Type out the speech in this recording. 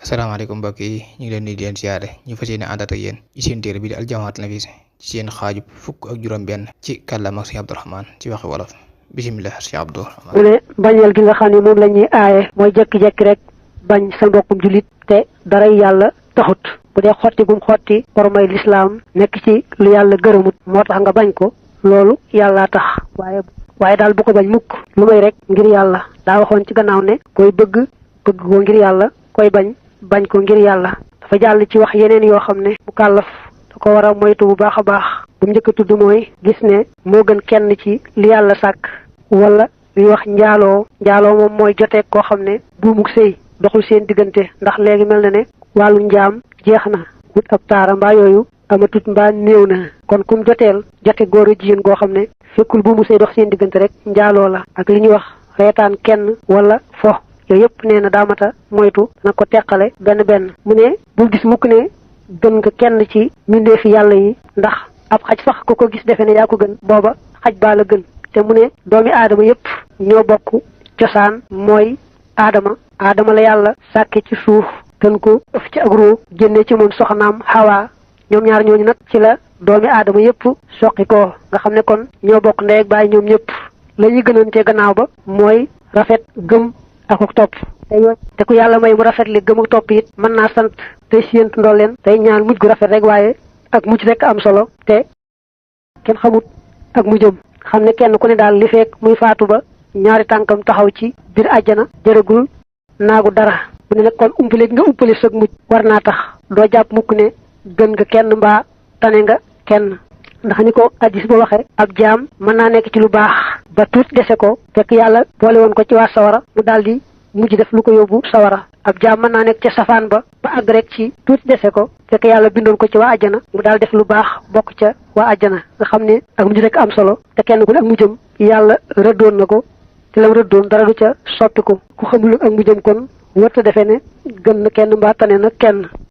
asalaamaaleykum mbokk yi ñu ngi leen di leen siyaare ñu fas yéene àndaat ak yéen ci seen téere bi di aljamaat nafis ci seen xaajub fukk ak juróom-benn ci kàllaama ak Sëñ Abdourahmane ci waxi wolof bisimilah Sëñ Abdourahmane. mu ne bañeel gi nga xam ne moom la ñuy aaye mooy jékki-jékki rek bañ sa mbokkum jullit te daray yàlla taxut bu dee xotti gum xotti boromay lislaam nekk ci lu yàlla gërëmut moo tax nga bañ ko loolu yàllaa tax waaye daal bu ko bañ mukk lu may rek ngir yàlla daa waxoon ci gannaaw ne koy bëgg ko ngir yàlla koy bañ ko ngir yàlla. dafa jàll ci wax yeneen yoo xam ne bu kàllaf da ko war a moytu bu baax a baax bu njëkk a tudd mooy gis ne moo gën kenn ci li yàlla sàkk wala luy wax njaaloo moom mooy joteeg koo xam ne buumug sëy doxul seen diggante ndax léegi mel na ne wàllu njaam jeex na wut ab taara mbaa yooyu amatut mbaa néew na kon kum jote góor a jigéen goo xam ne fekkul buumu sëy dox seen diggante rek njaaloo la ak li ñuy wax reetaan kenn wala fo yooyu yëpp nee na daamata moytu na ko teqale benn mu ne bul gis mukk ne gën nga kenn ci mbindeefi yàlla yi ndax ab xaj sax ku ko gis defe ne yaa ko gën booba xaj baa la gën te mu ne doomi aadama yëpp ñoo bokk cosaan mooy aadama la yàlla sàkke ci suuf gën ko ëf ci ak ruu génne ci moom soxnaam Hawa ñoom ñaar ñooñu nag ci la doomi aadama yëpp soqi ko nga xam ne kon ñoo bokk ndey ak baay ñoom ñëpp la ñuy gënante gannaaw ba mooy rafet gëm ak topp te ku yàlla may mu rafet li gëm ak topp it mën naa sant tey séentu ndolleen tey ñaan mujj gu rafet rek waaye ak mujj rek am solo te kenn xamut ak mujjam xam ne kenn ku ne daal li fekk muy faatu ba ñaari tànkam taxaw ci biir àjjana jërëgul naagu dara bu ne nag kon umpale nga umpale sag mujj war naa tax doo jàpp mukk ne gën nga kenn mbaa tane nga kenn ndax ni ko addis ba waxe ab jaam mën naa nekk ci lu baax ba tuut dese ko fekk yàlla boole woon ko ci waa sawara mu daldi mujj def lu ko yóbbu sawara ab jaam mën naa nekk ca safaan ba àgg rek ci tuuti dese ko fekk yàlla bindoon ko ci waa àjjana mu daal def lu baax bokk ca waa àjjana nga xam ne ak mujj rek am solo te kenn ku ne ak mujjam yàlla rëddoon na ko te lam rëddoon dara du ca soppi ko ku xamul ak mujjam kon wërta defe ne gën na kenn mbaa tane na kenn